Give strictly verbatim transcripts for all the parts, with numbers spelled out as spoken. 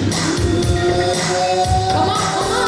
Come on, come on.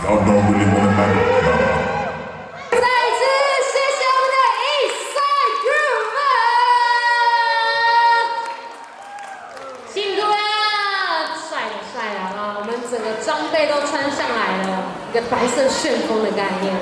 Y'all don't really wanna matter. 再次谢谢我们的East Side Groove。辛苦了，帅了，帅了啊！我们整个装备都穿上来了，一个白色旋风的概念。